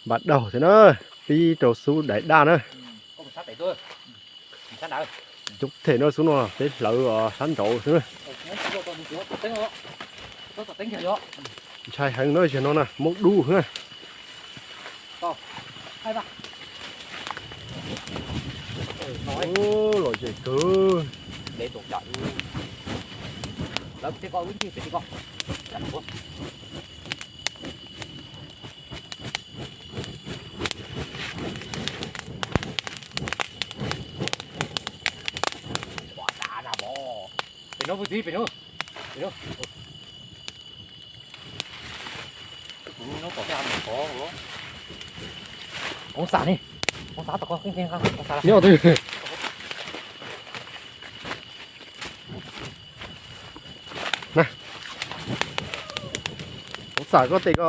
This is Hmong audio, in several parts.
Npaj daug thiab na, pib rau xub dais daj na. Coob them no xub no peb hlawv sab nraud xwb na. Ntshai heev no, zaum no na muaj dub na. Lom zem kawg. Pem no, pem no, pem no. Ov xav ni, ov xav tau ko, ov xav. Nyob twg? Na, ov xav koj tes ko.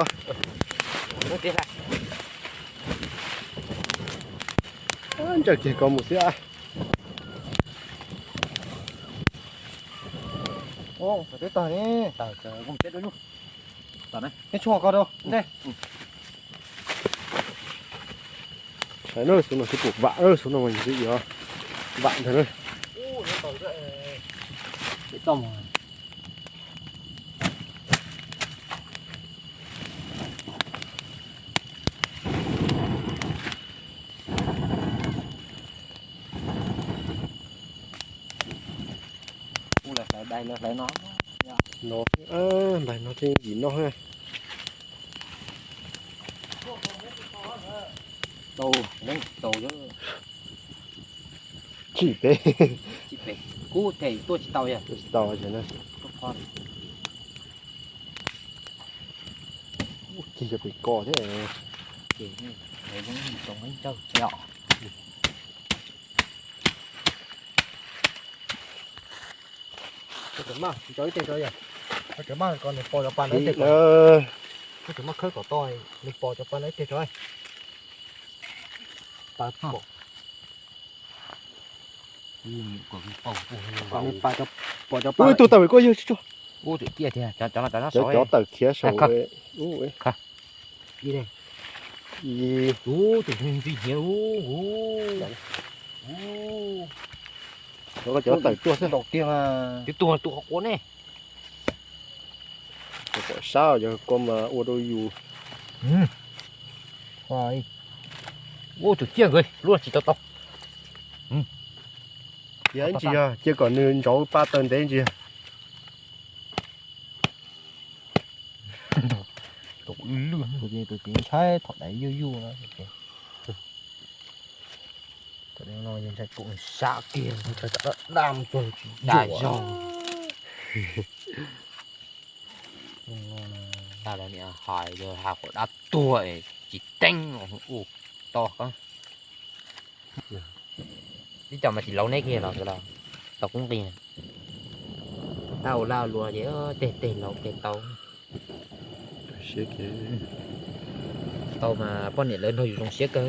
Ntsawj kiag ko mus xwb. Tawg tag ne. Tawg, tawg, tawg. Neb tshuaj ko rau ntej. Saib na, xub no twb pum vam, xub no mas yus twb yuav vam ntag na. Kuv hlawv dais no hlawv no. No, dais no thiaj yim noj. Tau, tau. Tsis pem. Tsis pem. Kuv them tuaj tsis tau yog. Tuaj tsis tau ces na. Ua kig cov pem ko thiab. Ces zoo ib ntsaug yom. Koj tseem maj nco ib teg tso yom. Koj tseem maj ko nws pos cov pas ntawd ib teg. Koj tseem maj khawb kom toj nws pos cov pas ntawd ib teg tso. Pas pom. Pos cov pas. Tus tawm koj yawg tsis tsuag. Cov tawm khiav saum. Tus ntxim hnyiav. Cov tawm tuaj xwb. Twb tuag tus qhov quav ne. Pom sab yog koj mas ua rau yus. Ua tus ciaj nkawd luaj tsis tau tau. Yog ib ntsis yog cia kom nws ntsauv pa taws ntev ntsis. Tus ntshai thaum dais yuj yuj no. Thaum no ntshai kum sab kiag, ntshai tsam daj mus tsuag tsis daj zog. Daj los niam hais yog hais kom dab tuag es tsis teeb ua to ko. Ib co mas tsis laus neb kiag los los tau kub nqis. Tab ua laj luas ces tej teg laus tej tau. Tau mas poj niam lawv nrog yus zoo siab kawg.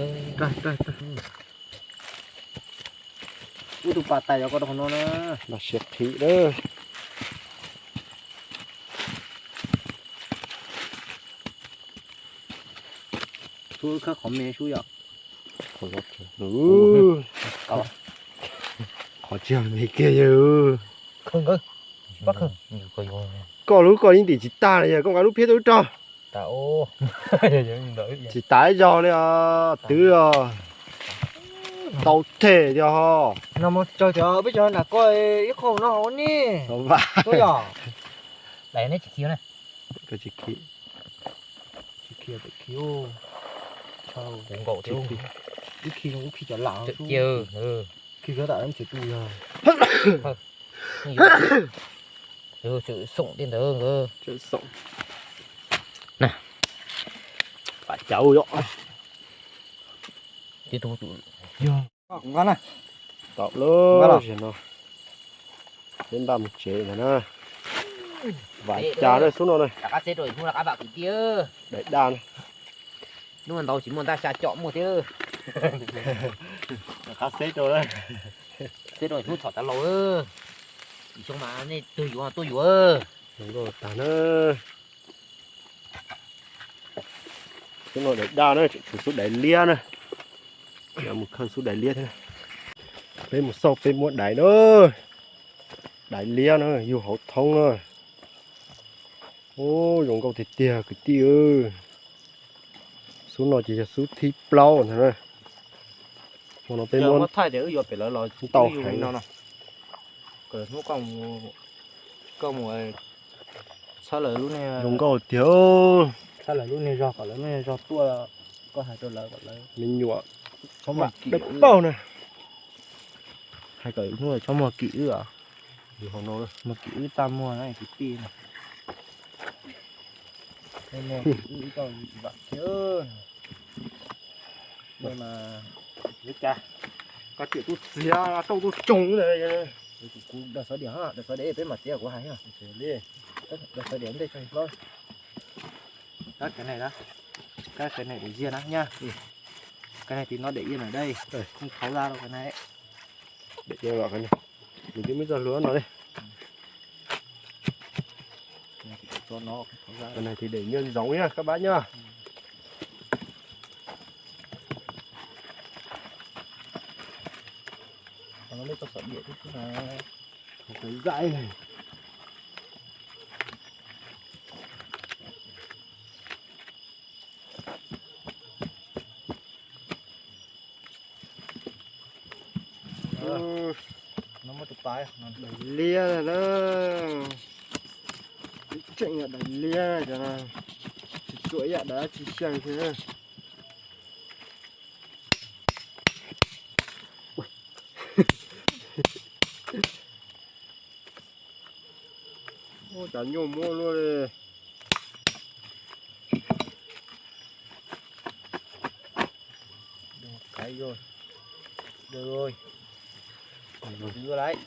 Ub, tus pas tais yov ko rau qhov no na. Mas siab qhib lawm. Xub khawb qhov me xub yom. Qhov tsis yog me kiag yawg. Koj lub koj yeej tim tsis tag li, yog koj nqa lub phiab tuaj rau. Tsis tas ib zaug li os, twv os. Tau them tiag ho. No mus tsaws cov peb cov nram ko ib qho no hauv ne. Yog daim neb tsis khi na. Tsis khi, tsis khi, tsis khi. Ib khi zoo ib khi cov lam. Khi cov tam tsis tu yog. Tsum xoom tej ntawd nkawd. Tsum xoom. Na, pam cauv yom. Ces tus yog nqa na. Tau lawm, no peb npaj mus tsev ntag na. Vam cas lawm xub no na. Daim daj na. Hnub ntau tsis muaj ntaj xya com muaj thiab. Qab xeb rau, xeb rau hnub txhom cov laus. Xyoo mas nej twg yuav tuaj yuav. Zoo nkauj tag na. Xub no dais daj na, tseem tshuav xub dais liab na. Mus khaws xub dais liab thiab. Peb mus xauj peb muab dais na. Dais liab na, yug hauv thoob na. Ub, zoo nkauj tiag tiag kwv tij. Xub no ces yog xub thib plaub ntag na. Hmo no peb muab thaij tias wb yuav pem lawv los ntau heev no. Koj mus txhawb lawv lub niag zoo nkauj tiag. Txhawb lawv lub niag zog kom lawv lub niag zog tuaj. Koj hais rau lawv kom lawv me nyuam txhob muag kim peb paug na. Hais kom hnub txhob muag kim wb os. Muag kim wb txaj muag na kwv tij na. Muag kim wb txoj vam thiab. Mas li cas koj txiav tub txiav rauj tub tsoog. Kuv daws xov diam, daws xov diam peb mam txiav kuv hais. Daws xov diam ntej tso hlob. Kab kab nees da, kab kab nees daim ziag na nyab. Kab nees tim no daim iab na dej, thauv da rau kab nees. Daim iab los kab nees, nws twb muab txoj hlua no li. Kab nees thì để nhân giống nhá các bác nhá. Còn nó mới cho sỏi điện chút xíu này. Một cái dãy này. Nó mới tụt tái. Liab na. Tseem yam dais liab cov no. Tsis tsuam yam dais tsis xyaw thiab. Ua cas nyuaj muab luaj li.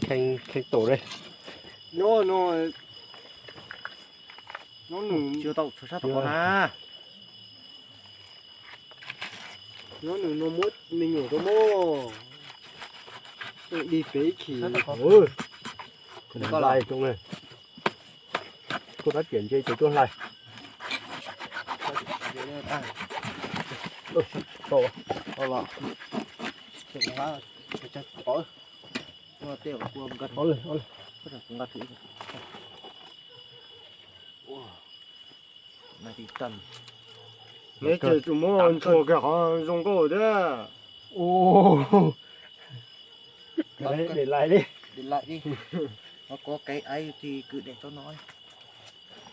Kheej, kheej tus li. Nyob no, nyob nws tsis tau tshua sab tom qab na. Nyob nws no muab me nyuam rau mog. Dig pem ib chim. Hlais rau ne. Koj tab tiam ntse ces tuaj hlais. Neb ces tsuas muab ntshua kiag qhov zoo nkauj thiab. Để lại đi. Để lại đi. Nó có cái ấy thì cứ để cho nó.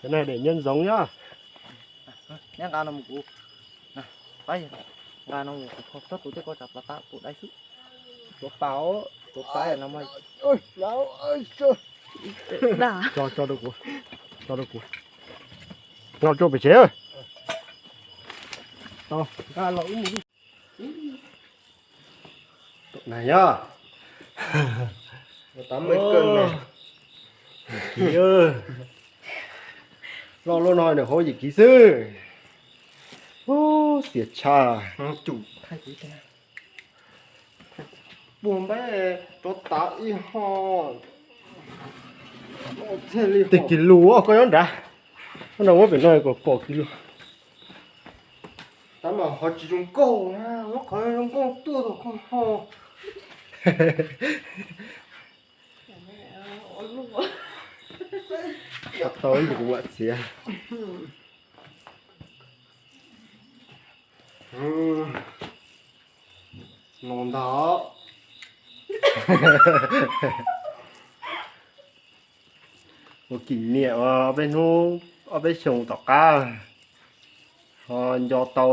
Cái này để nhân giống nhá. Neb nqa no mus kuv. Nqa no mus kuv, txhob kuv tej koj tsam pov tab kuv dai xwb. Tuav pas, tuav pas no mas. Cho, cho rau kuv. Cho rau kuv. Nqa rau pem tsev. Tau, nqa los wb mus. Tus na yog. Yim kiv, loj luaj no nws hauv yim kiv xwb. Xiam tshaj. Puag npeb rov tav ib ho. Tej kiv lus koj nyob nrad. Koj nrad muab pem no kom pom kiv lus. Tab mas ho tsis zoo nkauj na, muab qhov zoo nkauj tuaj tau koj ho. Tau ib ntsis kuv mam txiav. No ntag. Ua kỷ niệm ob peb hnub, ob peb xyoos tom qab ho nco tau.